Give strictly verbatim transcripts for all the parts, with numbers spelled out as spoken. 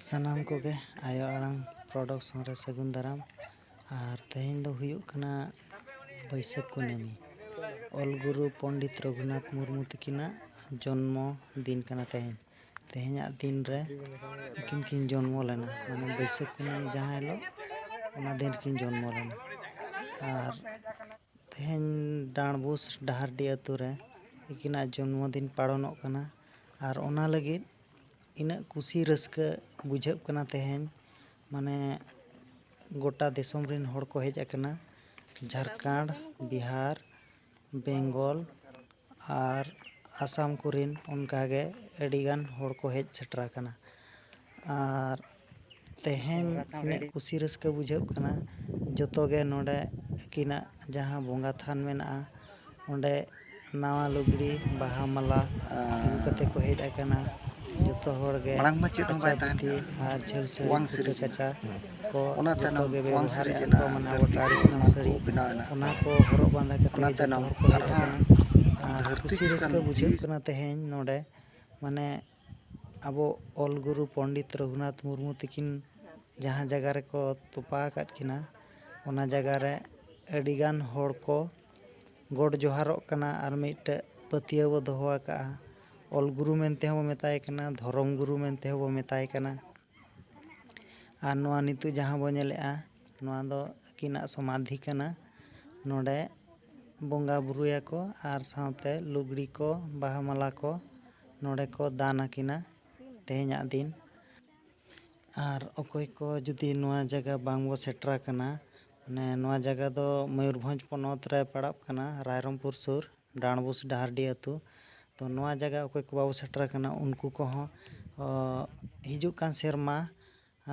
ᱥᱟᱱᱟᱢ ᱠᱚᱜᱮ ᱟᱭᱳ ᱟᱲᱟᱝ ᱯᱨᱚᱰᱟᱠᱥᱚᱱ ᱨᱮ ᱥᱟᱹᱜᱩᱱ ᱫᱟᱨᱟᱢ᱾ ᱟᱨ ᱛᱮᱦᱮᱧ ᱫᱚ ᱦᱩᱭᱩᱜ ᱠᱟᱱᱟ ᱵᱟᱹᱭᱥᱟᱹᱠᱷ ᱠᱩᱱᱟᱹᱢᱤ, ᱚᱞ ᱜᱩᱨᱩ ᱯᱚᱱᱰᱤᱛ ᱨᱚᱜᱷᱩᱱᱟᱛᱷ ᱢᱩᱨᱢᱩ ᱛᱟᱹᱠᱤᱱᱟᱜ ᱡᱚᱱᱢᱚ ᱫᱤᱱ ᱠᱟᱱᱟ ᱛᱮᱦᱮᱧ᱾ ᱛᱮᱦᱮᱧᱟᱜ ᱫᱤᱱ ᱨᱮ ᱟᱹᱠᱤᱱ ᱠᱤᱱ ᱡᱚᱱᱢᱚ ᱞᱮᱱᱟ, ᱢᱟᱱᱮ ᱵᱟᱹᱭᱥᱟᱹᱠᱷ ᱠᱩᱱᱟᱹᱢᱤ ᱡᱟᱦᱟᱸ ᱦᱤᱞᱳᱜ, ᱚᱱᱟ ᱫᱤᱱ ᱨᱮᱠᱤᱱ ᱡᱚᱱᱢᱚ ᱞᱮᱱᱟ᱾ ᱟᱨ ᱛᱮᱦᱮᱧ ᱰᱟᱸᱰᱵᱩᱥ ᱰᱟᱦᱟᱨᱰᱤ ᱟᱹᱛᱩ ᱨᱮ ᱟᱹᱠᱤᱱᱟᱜ ᱡᱚᱱᱢᱚ ᱫᱤᱱ ᱯᱟᱲᱚᱱᱚᱜ ᱠᱟᱱᱟ᱾ ᱟᱨ ᱚᱱᱟ ᱞᱟᱹᱜᱤᱫ ᱤᱱᱟᱹᱜ ᱠᱩᱥᱤ ᱨᱟᱹᱥᱠᱟᱹ ᱵᱩᱡᱷᱟᱹᱜ ᱠᱟᱱᱟ ᱛᱮᱦᱮᱧ, ᱢᱟᱱᱮ ᱜᱚᱴᱟ ᱫᱤᱥᱚᱢ ᱨᱮᱱ ᱦᱚᱲ ᱠᱚ ᱦᱮᱡ ᱟᱠᱟᱱᱟ, ᱡᱷᱟᱲᱠᱷᱚᱸᱰ, ᱵᱤᱦᱟᱨ, ᱵᱮᱝᱜᱚᱞ ᱟᱨ ᱟᱥᱟᱢ ᱠᱚᱨᱮᱱ ᱚᱱᱠᱟᱜᱮ ᱟᱹᱰᱤᱜᱟᱱ ᱦᱚᱲ ᱠᱚ ᱦᱮᱡ ᱥᱮᱴᱮᱨ ᱟᱠᱟᱱᱟ᱾ ᱟᱨ ᱛᱮᱦᱮᱧ ᱤᱱᱟᱹᱜ ᱠᱩᱥᱤ ᱨᱟᱹᱥᱠᱟᱹ ᱵᱩᱡᱷᱟᱹᱜ ᱠᱟᱱᱟ, ᱡᱚᱛᱚᱜᱮ ᱱᱚᱰᱮ ᱟᱹᱠᱤᱱᱟᱜ ᱡᱟᱦᱟᱸ ᱵᱚᱸᱜᱟ ᱛᱷᱟᱱ ᱢᱮᱱᱟᱜᱼᱟ, ᱚᱸᱰᱮ ᱱᱟᱣᱟ ᱞᱩᱜᱽᱲᱤ, ᱵᱟᱦᱟ ᱢᱟᱞᱟ ᱟᱹᱜᱩ ᱠᱟᱛᱮ ᱠᱚ ᱦᱮᱡ ᱟᱠᱟᱱᱟ᱾ ᱡᱚᱛᱚ ᱦᱚᱲ ᱜᱮ ᱢᱟᱲᱟᱝ ᱢᱟ ᱪᱮᱫ ᱦᱚᱸ ᱠᱟᱪᱟ ᱵᱟᱭ ᱛᱟᱦᱮᱸ ᱫᱷᱩᱛᱤ ᱠᱟᱱᱟ᱾ ᱟᱨ ᱡᱷᱟᱹᱞ ᱥᱟᱹᱲᱤ, ᱚᱣᱟᱝ ᱯᱷᱩᱴᱟᱹ ᱥᱤᱨᱤᱡᱽ ᱠᱟᱪᱟ ᱠᱚ ᱚᱱᱟ ᱡᱚᱛᱚ ᱛᱟᱭᱱᱚᱢ ᱜᱮ ᱚᱣᱟᱝ ᱵᱮᱵᱚᱦᱟᱨᱮᱫᱼᱟ ᱥᱤᱨᱤᱡᱽ ᱠᱚ, ᱨᱮᱱᱟᱜ ᱢᱟᱱᱮ ᱟᱵᱚ ᱫᱷᱟᱹᱨᱛᱤ traditional ᱨᱮᱱᱟᱜ ᱥᱟᱹᱲᱤ, ᱠᱚ ᱵᱮᱱᱟᱣ ᱮᱱᱟ᱾ ᱚᱱᱟ ᱠᱚ ᱦᱚᱨᱚᱜ ᱵᱟᱸᱫᱮ ᱠᱟᱛᱮ ᱚᱱᱟ ᱜᱮ ᱡᱚᱛᱚ ᱛᱟᱭᱱᱚᱢ ᱦᱚᱲ ᱠᱚ ᱦᱮᱡ ᱟᱨᱦᱚᱸ ᱟᱠᱟᱱᱟ᱾ ᱟᱨ ᱫᱷᱟᱹᱨᱛᱤ ᱠᱩᱥᱤ ᱪᱮᱛᱟᱱ ᱨᱟᱹᱥᱠᱟᱹ ᱵᱩᱡᱷᱟᱹᱜ ᱡᱤᱣᱤ ᱠᱟᱱᱟ ᱛᱮᱦᱮᱧ ᱱᱚᱰᱮ, ᱢᱟᱱᱮ ᱟᱵᱚ ᱚᱞ ᱜᱩᱨᱩ ᱯᱚᱱᱰᱤᱛ ᱨᱚᱜᱷᱩᱱᱟᱛᱷ ᱢᱩᱨᱢᱩ ᱛᱟᱹᱠᱤᱱ ᱡᱟᱦᱟᱸ ᱡᱟᱭᱜᱟ ᱨᱮᱠᱚ ᱛᱚᱯᱟ ᱟᱠᱟᱫ ᱠᱤᱱᱟ, ᱚᱱᱟ ᱡᱟᱭᱜᱟ ᱨᱮ ᱟᱹᱰᱤᱜᱟᱱ ᱦᱚᱲ ᱠᱚ ᱜᱚᱰ ᱡᱚᱦᱟᱨᱚᱜ ᱠᱟᱱᱟ ᱟᱨ ᱢᱤᱫᱴᱮᱡ ᱯᱟᱹᱛᱭᱟᱹᱣ ᱵᱚ ᱫᱚᱦᱚ ᱟᱠᱟᱫᱼᱟ᱾ ᱚᱞ ᱜᱩᱨᱩ ᱢᱮᱱᱛᱮ ᱦᱚᱸ ᱵᱚ ᱢᱮᱛᱟᱭ ᱠᱟᱱᱟ, ᱫᱷᱚᱨᱚᱢ ᱜᱩᱨᱩ ᱢᱮᱱᱛᱮ ᱦᱚᱸ ᱵᱚ ᱢᱮᱛᱟᱭ ᱠᱟᱱᱟ᱾ ᱟᱨ ᱱᱚᱣᱟ ᱱᱤᱛᱚᱜ ᱡᱟᱦᱟᱸ ᱵᱚ ᱧᱮᱞᱮᱫᱼᱟ, ᱱᱚᱣᱟ ᱫᱚ ᱟᱹᱠᱤᱱᱟᱜ ᱥᱚᱢᱟᱫᱷᱤ ᱠᱟᱱᱟ᱾ ᱱᱚᱰᱮ ᱵᱚᱸᱜᱟ ᱵᱩᱨᱩᱭᱟᱠᱚ ᱟᱨ ᱥᱟᱶᱛᱮ ᱞᱩᱜᱽᱲᱤ ᱠᱚ, ᱵᱟᱦᱟ ᱢᱟᱞᱟ ᱠᱚ ᱱᱚᱰᱮ ᱠᱚ ᱫᱟᱱ ᱟᱹᱠᱤᱱᱟ ᱛᱮᱦᱮᱧᱟᱜ ᱫᱤᱱ᱾ ᱟᱨ ᱚᱠᱚᱭ ᱠᱚ ᱡᱩᱫᱤ ᱱᱚᱣᱟ ᱡᱟᱭᱜᱟ ᱵᱟᱝ ᱵᱚ ᱥᱮᱴᱮᱨ ᱟᱠᱟᱱᱟ, ᱢᱟᱱᱮ ᱱᱚᱣᱟ ᱡᱟᱭᱜᱟ ᱫᱚ ᱢᱚᱭᱩᱨᱵᱷᱚᱸᱡᱽ ᱯᱚᱱᱚᱛ ᱨᱮ ᱯᱟᱲᱟᱜ ᱠᱟᱱᱟ, ᱨᱟᱭᱨᱚᱝᱯᱩᱨ ᱥᱩᱨ, ᱰᱟᱸᱰᱵᱩᱥ ᱰᱟᱦᱟᱨᱰᱤ ᱟᱹᱛᱩ᱾ ᱛᱚ ᱱᱚᱣᱟ ᱡᱟᱭᱜᱟ ᱚᱠᱚᱭ ᱠᱚ ᱵᱟᱵᱚ ᱥᱮᱴᱮᱨ ᱟᱠᱟᱱᱟ, ᱩᱱᱠᱩ ᱠᱚᱦᱚᱸ, ᱚ, ᱦᱤᱡᱩᱜ ᱠᱟᱱ ᱥᱮᱨᱢᱟ,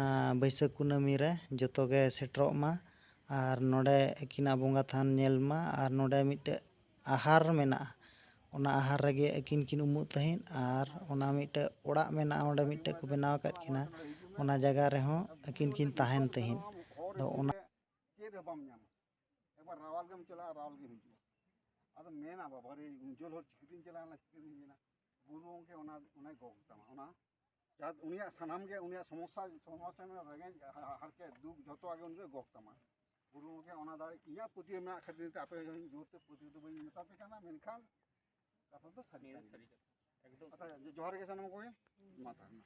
ᱟ, ᱵᱟᱹᱭᱥᱟᱹᱠᱷ ᱠᱩᱱᱟᱹᱢᱤ ᱨᱮ ᱡᱚᱛᱚ ᱜᱮ ᱥᱮᱴᱮᱨᱚᱜ ᱢᱟ ᱟᱨ ᱱᱚᱰᱮ ᱟᱹᱠᱤᱱᱟᱜ ᱵᱚᱸᱜᱟ ᱛᱷᱟᱱ ᱧᱮᱞ ᱢᱟ᱾ ᱟᱨ ᱱᱚᱰᱮ ᱢᱤᱫᱴᱮᱡ ᱟᱦᱟᱨ ᱢᱮᱱᱟᱜᱼᱟ, ᱚᱱᱟ ᱟᱦᱟᱨ ᱨᱮᱜᱮ ᱟᱹᱠᱤᱱ ᱠᱤᱱ ᱩᱢᱩᱜ ᱛᱟᱦᱮᱸᱫ᱾ ᱟᱨ ᱚᱱᱟ ᱢᱤᱫᱴᱮᱡ ᱚᱲᱟᱜ ᱢᱮᱱᱟᱜᱼᱟ, ᱚᱸᱰᱮ ᱢᱤᱫᱴᱮᱡ ᱠᱚ ᱵᱮᱱᱟᱣ ᱟᱠᱟᱫ ᱠᱤᱱᱟ, ᱚᱱᱟ ᱡᱟᱭᱜᱟ ᱨᱮᱦᱚᱸ ᱟᱹᱠᱤᱱ ᱠᱤᱱ ᱛᱟᱦᱮᱱ ᱛᱟᱦᱮᱸᱫ᱾ ᱟᱫᱚ ᱚᱱᱟ ᱪᱮᱫ ᱦᱚᱸ ᱵᱟᱢ ᱧᱟᱢᱟ᱾ ᱮᱠᱵᱟᱨ ᱨᱟᱣᱟᱞ ᱜᱮᱢ ᱪᱟᱞᱟᱜᱼᱟ, ᱨᱟᱣᱟᱞ ᱜᱮᱢ ᱦᱤᱡᱩᱜᱼᱟ᱾ ᱟᱫᱚ ᱢᱮᱱᱟ, "ᱵᱟᱵᱟ ᱨᱮ, ᱩᱱ ᱡᱷᱟᱹᱞ ᱦᱚᱨ ᱪᱤᱠᱟᱹᱛᱤᱧ ᱪᱟᱞᱟᱣ ᱞᱮᱱᱟ, ᱪᱤᱠᱟᱹᱛᱤᱧ ᱦᱮᱡ ᱮᱱᱟ?" ᱜᱩᱨᱩ ᱜᱚᱢᱠᱮ ᱚᱱᱟ, ᱚᱱᱟᱭ ᱜᱚᱜ ᱛᱟᱢᱟ, ᱚᱱᱟ ᱡᱟᱦᱟᱸ ᱩᱱᱤᱭᱟᱜ ᱥᱟᱱᱟᱢ ᱜᱮ, ᱩᱱᱤᱭᱟᱜ ᱥᱚᱢᱚᱥᱥᱟ, ᱥᱚᱢᱚᱥᱥᱟ ᱨᱮᱱᱟᱜ ᱨᱮᱸᱜᱮᱡ ᱦᱟ-, ᱦᱟ-, ᱦᱟᱨᱠᱮᱛ ᱫᱩᱠ ᱡᱷᱚᱛᱚᱣᱟᱜ ᱜᱮ ᱩᱱᱤ ᱫᱚᱭ ᱜᱚᱜ ᱛᱟᱢᱟ᱾ ᱜᱩᱨᱩ ᱜᱚᱢᱠᱮ ᱚᱱᱟ ᱫᱟᱲᱮ ᱤᱧᱟᱹᱜ ᱯᱟᱹᱛᱭᱟᱹᱣ ᱢᱮᱱᱟᱜ ᱠᱷᱟᱹᱛᱤᱨ ᱛᱮ ᱟᱯᱮ ᱦᱚᱸ ᱡᱳᱨ ᱛᱮ ᱯᱟᱹᱛᱭᱟᱹᱣ ᱫᱚ ᱵᱟᱹᱧ ᱢᱮᱛᱟ ᱯᱮ ᱠᱟᱱᱟ, ᱢᱮᱱᱠᱷᱟᱱ ᱠᱟᱛᱷᱟ ᱫᱚ ᱥᱟᱹᱨᱤ ᱱᱤᱭᱟᱹ ᱫᱚ ᱠᱟᱱ ᱜᱮᱭᱟ᱾ ᱥᱟᱹᱨᱤ ᱠᱟᱛᱷᱟ᱾ ᱮᱠᱫᱚᱢ᱾ ᱟᱪᱪᱷᱟ, ᱡᱚᱦᱟᱨ ᱜᱮ ᱥᱟᱱᱟᱢ ᱠᱚᱜᱮ᱾ ᱢᱟ ᱛᱟᱦᱚᱞᱮ᱾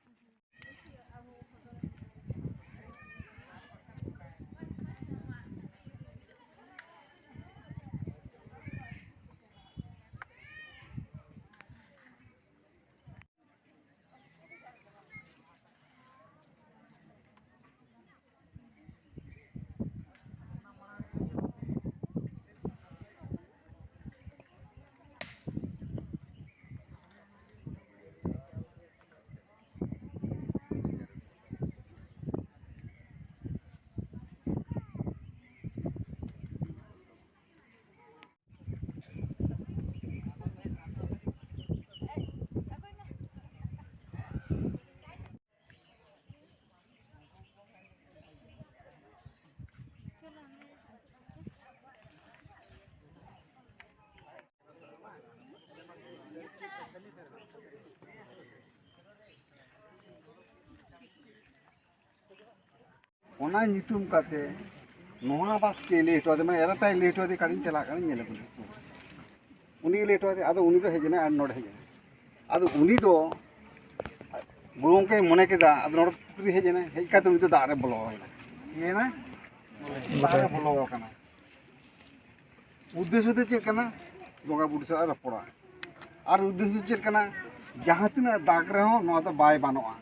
ᱚᱱᱟ ᱧᱩᱛᱩᱢ ᱠᱟᱛᱮ ᱱᱚᱣᱟ ᱵᱟᱥᱠᱮ ᱞᱟᱹᱭ ᱦᱚᱴᱚ ᱟᱫᱮ, ᱢᱟᱱᱮ ᱮᱨᱟᱛᱟᱭ ᱞᱟᱹᱭ ᱦᱚᱴᱚ ᱟᱫᱮ, ᱠᱟᱹᱴᱤᱡ ᱤᱧ ᱪᱟᱞᱟᱜ ᱠᱟᱱᱟ, ᱧᱮᱞ ᱟᱹᱜᱩ ᱞᱮᱜᱮ᱾ ᱩᱱᱤ ᱞᱟᱹᱭ ᱦᱚᱴᱚ ᱟᱫᱮ, ᱟᱫᱚ ᱩᱱᱤ ᱫᱚ ᱦᱮᱡ ᱮᱱᱟᱭ ᱟᱨ ᱱᱚᱰᱮ ᱦᱮᱡ ᱮᱱᱟᱭ᱾ ᱟᱫᱚ ᱩᱱᱤ ᱫᱚ ᱜᱩᱨᱩ ᱜᱚᱢᱠᱮᱭ ᱢᱚᱱᱮ ᱠᱮᱫᱟ, ᱟᱫᱚ ᱱᱚᱰᱮ ᱯᱩᱠᱷᱨᱤ ᱦᱮᱡ ᱮᱱᱟᱭ, ᱦᱮᱡ ᱠᱟᱛᱮ ᱩᱱᱤ ᱫᱚ ᱫᱟᱜ ᱨᱮ ᱵᱚᱞᱚ ᱮᱱᱟ᱾ ᱪᱤᱠᱟᱹᱭᱮᱱᱟ? ᱫᱟᱜ ᱨᱮ ᱵᱚᱞᱚ ᱟᱠᱟᱱᱟ᱾ ᱩᱫᱽᱫᱮᱥᱥᱚ ᱫᱚ ᱪᱮᱫ ᱠᱟᱱᱟ? ᱵᱚᱸᱜᱟ ᱵᱩᱨᱩ ᱥᱟᱞᱟᱜ ᱨᱚᱯᱚᱲᱟ᱾ ᱟᱨ ᱩᱫᱽᱫᱮᱥᱥᱚ ᱪᱮᱫ ᱠᱟᱱᱟ? ᱡᱟᱦᱟᱸ ᱛᱤᱱᱟᱹᱜ ᱫᱟᱜ ᱨᱮᱦᱚᱸ ᱱᱚᱣᱟ ᱫᱚ ᱵᱟᱭ ᱵᱟᱱᱚᱜᱼᱟ᱾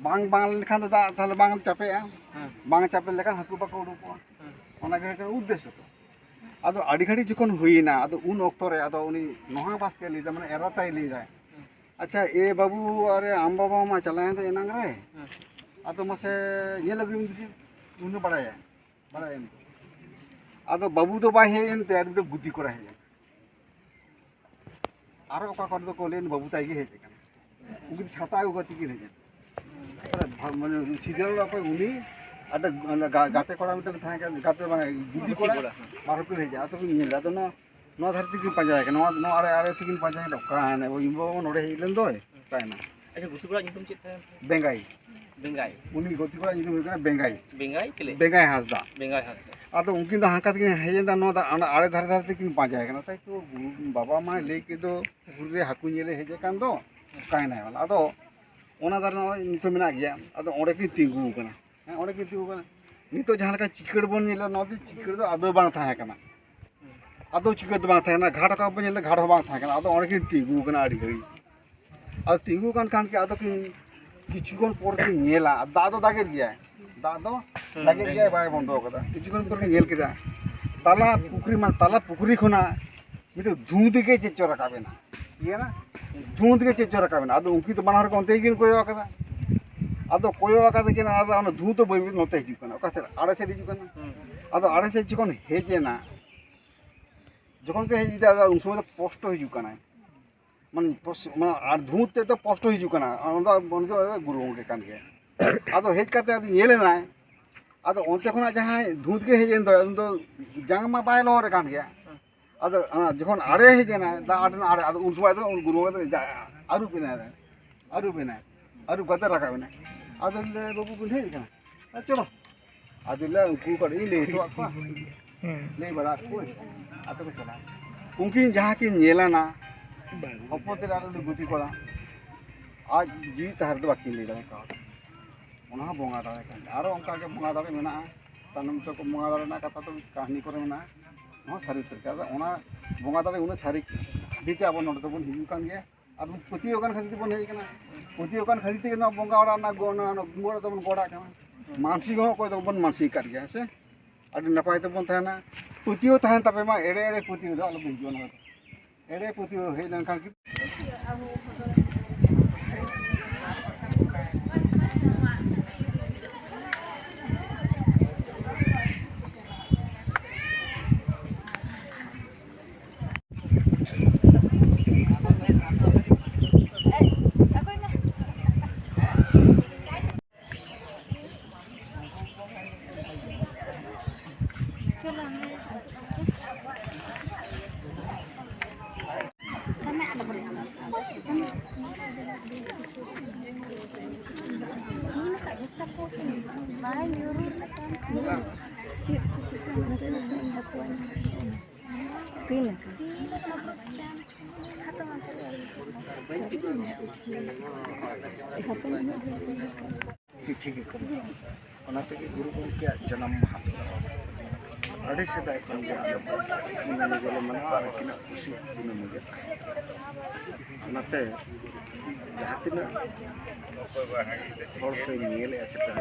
ᱵᱟᱝ ᱵᱟᱱ ᱞᱮᱠᱷᱟᱱ ᱫᱚ ᱫᱟᱜ ᱛᱟᱦᱚᱞᱮ ᱵᱟᱝ ᱪᱟᱯᱮᱜᱼᱟ᱾ ᱦᱮᱸ᱾ ᱵᱟᱝ ᱪᱟᱯᱮ ᱞᱮᱠᱷᱟᱱ ᱦᱟᱹᱠᱩ ᱵᱟᱠᱚ ᱩᱰᱩᱠᱚᱜᱼᱟ᱾ ᱦᱮᱸ᱾ ᱚᱱᱟ ᱜᱮ ᱦᱩᱭᱩᱜ ᱠᱟᱱᱟ ᱩᱫᱽᱫᱮᱥᱥᱚ ᱫᱚ᱾ ᱟᱫᱚ ᱟᱹᱰᱤ ᱜᱷᱟᱹᱲᱤᱡ ᱡᱚᱠᱷᱚᱱ ᱦᱩᱭᱮᱱᱟ, ᱟᱫᱚ ᱩᱱ ᱚᱠᱛᱚ ᱨᱮ ᱟᱫᱚ ᱩᱱᱤ ᱱᱚᱦᱟ ᱵᱟᱥᱠᱮ ᱞᱟᱹᱭᱫᱟ, ᱢᱟᱱᱮ ᱮᱨᱟᱛᱟᱭ ᱞᱟᱹᱭᱫᱟᱭ, ᱦᱮᱸ᱾ "ᱟᱪᱪᱷᱟ, ᱮ ᱵᱟᱹᱵᱩ, ᱟᱨᱮ ᱟᱢ ᱵᱟᱵᱟ ᱢᱟ ᱪᱟᱞᱟᱣᱮᱱ ᱫᱚ ᱮᱱᱟᱝ ᱨᱮ, ᱦᱮᱸ᱾ ᱟᱫᱚ ᱢᱟᱥᱮ ᱧᱮᱞ ᱟᱹᱜᱩᱭ ᱢᱮ ᱥᱮ, ᱩᱱᱤ ᱫᱚ ᱵᱟᱲᱟᱭᱟ, ᱵᱟᱲᱟᱭᱟ ᱩᱱᱤ ᱫᱚ᱾" ᱟᱫᱚ ᱵᱟᱹᱵᱩ ᱫᱚ ᱵᱟᱭ ᱦᱮᱡ ᱮᱱ ᱛᱮ, ᱟᱨ ᱢᱤᱫᱴᱮᱱ ᱵᱩᱫᱽᱫᱷᱤ ᱠᱚᱲᱟ ᱦᱮᱡ ᱮᱱ᱾ ᱟᱨᱚ ᱚᱠᱟ ᱠᱚᱨᱮ ᱫᱚᱠᱚ ᱞᱟᱹᱭᱟ, "ᱵᱟᱹᱵᱩ ᱛᱟᱭ ᱜᱮ ᱦᱮᱡ ᱟᱠᱟᱱᱟ, ᱩᱱᱠᱤᱱ ᱪᱷᱟᱛᱟ ᱟᱹᱜᱩ ᱠᱟᱛᱮ ᱠᱤᱱ ᱦᱮᱡ ᱮᱱᱟ᱾" ᱢᱟᱱᱮ ᱥᱤᱫᱟᱹ ᱚᱠᱚᱭ ᱩᱱᱤ, ᱟᱨ ᱜᱟ-, ᱜᱟᱛᱮ ᱠᱚᱲᱟ ᱢᱤᱫᱴᱮᱱ ᱛᱟᱦᱮᱸ ᱠᱟᱱᱟ, ᱜᱟᱛᱮ ᱵᱟᱝ, ᱜᱩᱛᱤ ᱠᱚᱲᱟ, ᱜᱩᱛᱤ ᱠᱚᱲᱟ᱾ ᱵᱟᱨ ᱦᱚᱲ ᱠᱤᱱ ᱦᱮᱡ ᱮᱱᱟ᱾ ᱟᱫᱚ ᱠᱤᱱ ᱧᱮᱞ ᱮᱫᱟ, ᱟᱫᱚ ᱱᱚᱣᱟ, ᱱᱚᱣᱟ ᱫᱷᱟᱨᱮ ᱛᱮᱠᱤᱱ ᱯᱟᱸᱡᱟᱭ ᱠᱟᱱᱟ, ᱱᱚᱣᱟ, ᱱᱚᱣᱟ ᱟᱲᱮ, ᱟᱲᱮ ᱛᱮᱠᱤᱱ ᱯᱟᱸᱡᱟᱭ ᱠᱟᱱᱟ, ᱚᱠᱟᱭᱮᱱᱟᱭ, ᱤᱧ ᱵᱟᱵᱟ ᱱᱚᱰᱮ ᱦᱮᱡ ᱞᱮᱱ ᱫᱚᱭ, ᱚᱠᱟᱭᱮᱱᱟ? ᱟᱪᱪᱷᱟ, ᱜᱩᱛᱤ ᱠᱚᱲᱟ ᱧᱩᱛᱩᱢ ᱪᱮᱫ ᱛᱟᱦᱮᱸ ᱠᱟᱱᱟ? ᱵᱮᱸᱜᱟᱭ᱾ ᱵᱮᱸᱜᱟᱭ᱾ ᱩᱱᱤ ᱜᱩᱛᱤ ᱠᱚᱲᱟ ᱧᱩᱛᱩᱢ ᱦᱩᱭᱩᱜ ᱠᱟᱱᱟ ᱵᱮᱸᱜᱟᱭ᱾ ᱵᱮᱸᱜᱟᱭ ᱪᱮᱞᱮ? ᱵᱮᱸᱜᱟᱭ ᱦᱟᱸᱥᱫᱟ᱾ ᱵᱮᱸᱜᱟᱭ ᱦᱟᱸᱥᱫᱟ᱾ ᱟᱫᱚ ᱩᱱᱠᱤᱱ ᱫᱚ ᱦᱟᱱᱠᱟ ᱛᱮᱠᱤᱱ ᱦᱮᱡ ᱮᱱᱟ, ᱱᱚᱣᱟ ᱫᱚ ᱚᱱᱟ ᱟᱲᱮ ᱫᱷᱟᱨᱮ ᱫᱷᱟᱨᱮ ᱛᱮᱠᱤᱱ ᱯᱟᱸᱡᱟᱭ ᱠᱟᱱᱟ᱾ ᱛᱟᱭ ᱛᱚ ᱵᱟᱵᱟ ᱢᱟᱭ ᱞᱟᱹᱭ ᱠᱮᱫ ᱫᱚ, ᱯᱩᱠᱷᱨᱤ ᱨᱮ ᱦᱟᱹᱠᱩ ᱧᱮᱞᱮ ᱦᱮᱡ ᱟᱠᱟᱱ ᱫᱚ, ᱚᱠᱟᱭᱮᱱᱟᱭ ᱵᱟᱞᱟ? ᱟᱫᱚ ᱚᱱᱟ ᱫᱟᱨᱮ ᱱᱚᱜᱼᱚᱭ ᱱᱤᱛᱚᱜ ᱢᱮᱱᱟᱜ ᱜᱮᱭᱟ᱾ ᱟᱫᱚ ᱚᱸᱰᱮ ᱠᱤᱱ ᱛᱤᱸᱜᱩ ᱟᱠᱟᱱᱟ᱾ ᱦᱮᱸ, ᱚᱸᱰᱮ ᱠᱤᱱ ᱛᱤᱸᱜᱩ ᱟᱠᱟᱱᱟ᱾ ᱱᱤᱛᱚᱜ ᱡᱟᱦᱟᱸ ᱞᱮᱠᱟ ᱪᱤᱠᱟᱹᱲ ᱵᱚᱱ ᱧᱮᱞᱟ, ᱱᱚᱣᱟ ᱫᱚ ᱪᱤᱠᱟᱹᱲ ᱫᱚ ᱟᱫᱚ ᱵᱟᱝ ᱛᱟᱦᱮᱸ ᱠᱟᱱᱟ᱾ ᱟᱫᱚ ᱪᱤᱠᱟᱹᱲ ᱫᱚ ᱵᱟᱝ ᱛᱟᱦᱮᱸ ᱠᱟᱱᱟ᱾ ᱜᱷᱟᱴ ᱨᱟᱠᱟᱵ ᱵᱚᱱ ᱧᱮᱞ ᱞᱮᱫᱟ, ᱜᱷᱟᱴ ᱦᱚᱸ ᱵᱟᱝ ᱛᱟᱦᱮᱸ ᱠᱟᱱᱟ᱾ ᱟᱫᱚ ᱚᱸᱰᱮ ᱠᱤᱱ ᱛᱤᱸᱜᱩ ᱟᱠᱟᱱᱟ ᱟᱹᱰᱤ ᱜᱷᱟᱹᱲᱤᱡ᱾ ᱟᱫᱚ ᱛᱤᱸᱜᱩ ᱟᱠᱟᱱ ᱠᱷᱟᱱ ᱠᱤ ᱟᱫᱚ ᱠᱤᱱ ᱠᱤᱪᱷᱩ ᱠᱷᱚᱱ ᱯᱚᱨ ᱠᱤᱱ ᱧᱮᱞᱟ, ᱫᱟᱜ ᱫᱚ ᱫᱟᱜᱮᱫ ᱜᱮᱭᱟᱭ, ᱫᱟᱜ ᱫᱚ ᱦᱩᱸ, ᱫᱟᱜᱮᱫ ᱫᱟᱜᱮᱫ ᱜᱮᱭᱟᱭ, ᱜᱮᱭᱟᱭ᱾ ᱵᱟᱭ ᱵᱚᱱᱫᱚ ᱠᱟᱫᱟ᱾ ᱠᱤᱪᱷᱩ ᱠᱷᱚᱱ ᱯᱚᱨ ᱠᱤᱱ ᱧᱮᱞ ᱠᱮᱫᱟ, ᱛᱟᱞᱟ ᱯᱩᱠᱷᱨᱤ, ᱢᱟᱱᱮ ᱛᱟᱞᱟ ᱯᱩᱠᱷᱨᱤ ᱠᱷᱚᱱᱟᱜ ᱢᱤᱫᱴᱮᱱ ᱫᱷᱩᱸᱫ ᱜᱮ ᱪᱮᱫ ᱪᱚ ᱨᱟᱠᱟᱵ ᱮᱱᱟ᱾ ᱤᱭᱟᱹ ᱱᱟ, ᱫᱷᱩᱸᱫ ᱜᱮ ᱪᱮᱫ ᱪᱚ ᱨᱟᱠᱟᱵ ᱮᱱᱟ᱾ ᱟᱫᱚ ᱩᱱᱠᱤᱱ ᱫᱚ ᱵᱟᱱᱟ ᱦᱚᱲ ᱜᱮ ᱚᱱᱛᱮ ᱜᱮᱠᱤᱱ ᱠᱚᱭᱚᱜ ᱟᱠᱟᱫᱟ᱾ ᱟᱫᱚ ᱠᱚᱭᱚᱜ ᱟᱠᱟᱫᱟ ᱠᱤᱱ, ᱟᱫᱚ ᱚᱱᱟ ᱫᱷᱩᱸᱫ ᱫᱚ ᱵᱟᱹᱭ ᱵᱟᱹᱭ ᱱᱚᱛᱮ ᱦᱤᱡᱩᱜ ᱠᱟᱱᱟ᱾ ᱚᱠᱟ ᱥᱮᱫ? ᱟᱲᱮ ᱥᱮᱫ ᱦᱤᱡᱩᱜ ᱠᱟᱱᱟ᱾ ᱦᱩᱸ᱾ ᱟᱫᱚ ᱟᱲᱮ ᱥᱮᱫ ᱡᱚᱠᱷᱚᱱ ᱦᱮᱡ ᱮᱱᱟ, ᱡᱚᱠᱷᱚᱱ ᱜᱮ ᱦᱮᱡ ᱮᱫᱟ, ᱟᱫᱚ ᱩᱱ ᱥᱚᱢᱚᱭ ᱫᱚ ᱥᱯᱚᱥᱴᱚ ᱦᱤᱡᱩᱜ ᱠᱟᱱᱟᱭ᱾ ᱢᱟᱱᱮ ᱯᱚᱥ-, ᱢᱟᱱᱮ ᱟᱨ ᱫᱷᱩᱸᱫ ᱛᱮᱫ ᱫᱚ ᱥᱯᱚᱥᱴᱚ ᱦᱤᱡᱩᱜ ᱠᱟᱱᱟ, ᱟᱨ ᱚᱱᱟ ᱫᱚ ᱩᱱᱤ ᱫᱚ ᱜᱩᱨᱩ ᱜᱚᱢᱠᱮ ᱠᱟᱱ ᱜᱮᱭᱟ᱾ ᱟᱫᱚ ᱦᱮᱡ ᱠᱟᱛᱮ ᱟᱫᱚ ᱧᱮᱞ ᱮᱱᱟᱭ, ᱟᱫᱚ ᱚᱱᱛᱮ ᱠᱷᱚᱱᱟᱜ ᱡᱟᱦᱟᱸᱭ ᱫᱷᱩᱸᱫ ᱜᱮ ᱦᱮᱡ ᱮᱱ ᱫᱚ, ᱩᱱᱤ ᱫᱚ ᱡᱟᱸᱜᱟ ᱢᱟ ᱵᱟᱭ ᱞᱚᱦᱚᱫ ᱟᱠᱟᱱ ᱜᱮᱭᱟ᱾ ᱟᱫᱚ ᱚᱱᱟ ᱡᱚᱠᱷᱚᱱ ᱟᱲᱮ ᱦᱮᱡ ᱮᱱᱟᱭ, ᱫᱟᱜ ᱟᱲᱮ ᱨᱮᱱᱟᱜ ᱟᱲᱮ, ᱟᱫᱚ ᱩᱱ ᱥᱚᱢᱚᱭ ᱫᱚ ᱩᱱᱤ ᱜᱩᱨᱩ ᱜᱚᱢᱠᱮ ᱫᱚ ᱡᱟ-, ᱟᱹᱨᱩᱵ ᱮᱱᱟᱭ, ᱟᱹᱨᱩᱵ ᱮᱱᱟᱭ, ᱟᱹᱨᱩᱵ ᱠᱟᱛᱮ ᱨᱟᱠᱟᱵ ᱮᱱᱟᱭ᱾ ᱟᱫᱚ ᱞᱟᱹᱭ ᱫᱟᱭ, "ᱵᱟᱹᱵᱩ ᱵᱤᱱ ᱦᱮᱡ ᱟᱠᱟᱱᱟ? ᱟᱨ ᱪᱚᱞᱚ, ᱟᱫᱚ ᱞᱮ ᱩᱱᱠᱩ ᱠᱟᱹᱴᱤᱡ ᱤᱧ ᱞᱟᱹᱭ ᱦᱚᱴᱚ ᱟᱫ ᱠᱚᱣᱟ, ᱦᱩᱸ᱾ ᱞᱟᱹᱭ ᱵᱟᱲᱟ ᱟᱫ ᱠᱚᱣᱟᱹᱧ, ᱟᱫᱚ ᱠᱚ ᱪᱟᱞᱟᱜᱼᱟ᱾ ᱩᱱᱠᱤᱱ ᱡᱟᱦᱟᱸ ᱠᱤᱱ ᱧᱮᱞᱟᱱᱟ, ᱦᱚᱯᱚᱱ ᱛᱮᱫ ᱟᱨ ᱩᱱᱤ ᱜᱩᱛᱤ ᱠᱚᱲᱟ, ᱟᱡ ᱡᱤᱣᱤ ᱛᱟᱦᱮᱸ ᱨᱮᱫᱚ ᱵᱟᱹᱠᱤᱱ ᱞᱟᱹᱭ ᱫᱟᱲᱮ ᱠᱟᱣᱫᱟ᱾ ᱚᱱᱟ ᱦᱚᱸ ᱵᱚᱸᱜᱟ ᱫᱟᱲᱮ ᱠᱟᱱ ᱜᱮᱭᱟ᱾ ᱟᱨᱚ ᱚᱱᱠᱟ ᱜᱮ ᱵᱚᱸᱜᱟ ᱫᱟᱲᱮ ᱢᱮᱱᱟᱜᱼᱟ, ᱛᱟᱭᱱᱚᱢ ᱛᱮᱠᱚ ᱵᱚᱸᱜᱟ ᱫᱟᱲᱮ ᱨᱮᱱᱟᱜ ᱠᱟᱛᱷᱟ ᱫᱚ ᱠᱟᱹᱦᱱᱤ ᱠᱚᱨᱮ ᱢᱮᱱᱟᱜᱼᱟ, ᱱᱚᱣᱟ ᱥᱟᱹᱨᱤ ᱩᱛᱟᱹᱨ ᱜᱮ᱾ ᱟᱫᱚ ᱚᱱᱟ ᱵᱚᱸᱜᱟ ᱫᱟᱲᱮ ᱩᱱᱟᱹᱜ ᱥᱟᱹᱨᱤ ᱠᱷᱟᱹᱛᱤᱨ ᱛᱮ ᱟᱵᱚ ᱱᱚᱰᱮ ᱫᱚᱵᱚᱱ ᱦᱤᱡᱩᱜ ᱠᱟᱱ ᱜᱮᱭᱟ᱾ ᱟᱨ ᱵᱚᱱ ᱯᱟᱹᱛᱭᱟᱹᱣ ᱟᱠᱟᱱ ᱠᱷᱟᱹᱛᱤᱨ ᱛᱮᱵᱚᱱ ᱦᱮᱡ ᱟᱠᱟᱱᱟ᱾ ᱯᱟᱹᱛᱭᱟᱹᱣ ᱟᱠᱟᱱ ᱠᱷᱟᱹᱛᱤᱨ ᱛᱮᱜᱮ ᱱᱚᱣᱟ ᱵᱚᱸᱜᱟ ᱚᱲᱟᱜ ᱨᱮᱱᱟᱜ ᱜᱚ-, ᱱᱚᱣᱟ, ᱱᱚᱣᱟ ᱠᱩᱢᱵᱟᱹ ᱚᱲᱟᱜ ᱫᱚᱵᱚᱱ ᱜᱚᱲ ᱟᱠᱟᱱᱟ᱾ ᱢᱟᱱᱥᱤᱠ ᱦᱚᱸ ᱚᱠᱚᱭ ᱫᱚᱵᱚᱱ ᱢᱟᱱᱥᱤᱠ ᱟᱠᱟᱫ ᱜᱮᱭᱟ, ᱦᱮᱸ ᱥᱮ? ᱟᱹᱰᱤ ᱱᱟᱯᱟᱭ ᱛᱮᱵᱚᱱ ᱛᱟᱦᱮᱱᱟ᱾ ᱯᱟᱹᱛᱭᱟᱹᱣ ᱛᱟᱦᱮᱱ ᱛᱟᱯᱮ ᱢᱟ, ᱮᱲᱮ ᱮᱲᱮ ᱯᱟᱹᱛᱭᱟᱹᱣ ᱫᱚ ᱟᱞᱚᱯᱮ ᱦᱤᱡᱩᱜᱼᱟ ᱱᱚᱣᱟ ᱫᱚ᱾ ᱮᱲᱮ ᱯᱟᱹᱛᱭᱟᱹᱣ ᱦᱮᱡ ᱞᱮᱱᱠᱷᱟᱱ ᱠᱤ ᱪᱮᱫ ᱪᱮᱫ ᱛᱤᱱᱟᱹᱜ? ᱛᱤᱛᱷᱤ ᱜᱮ ᱠᱟᱱᱟ᱾ ᱚᱱᱟ ᱛᱮᱜᱮ ᱜᱩᱨᱩ ᱜᱚᱢᱠᱮᱭᱟᱜ ᱡᱟᱱᱟᱢ ᱢᱟᱦᱟ ᱫᱚ ᱟᱹᱰᱤ ᱥᱮᱫᱟᱭ ᱠᱷᱚᱱ ᱜᱮ ᱟᱞᱮ ᱠᱩᱱᱟᱹᱢᱤ ᱜᱮᱞᱮ ᱢᱟᱱᱟᱣᱟ ᱟᱨ ᱟᱹᱠᱤᱱᱟᱜ ᱠᱩᱥᱤ ᱠᱩᱱᱟᱹᱢᱤ ᱜᱮ᱾ ᱚᱱᱟᱛᱮ ᱡᱟᱦᱟᱸ ᱛᱤᱱᱟᱹᱜ ᱦᱚᱲ ᱯᱮ ᱧᱮᱞᱮᱫᱼᱟ ᱪᱮᱛᱟᱱ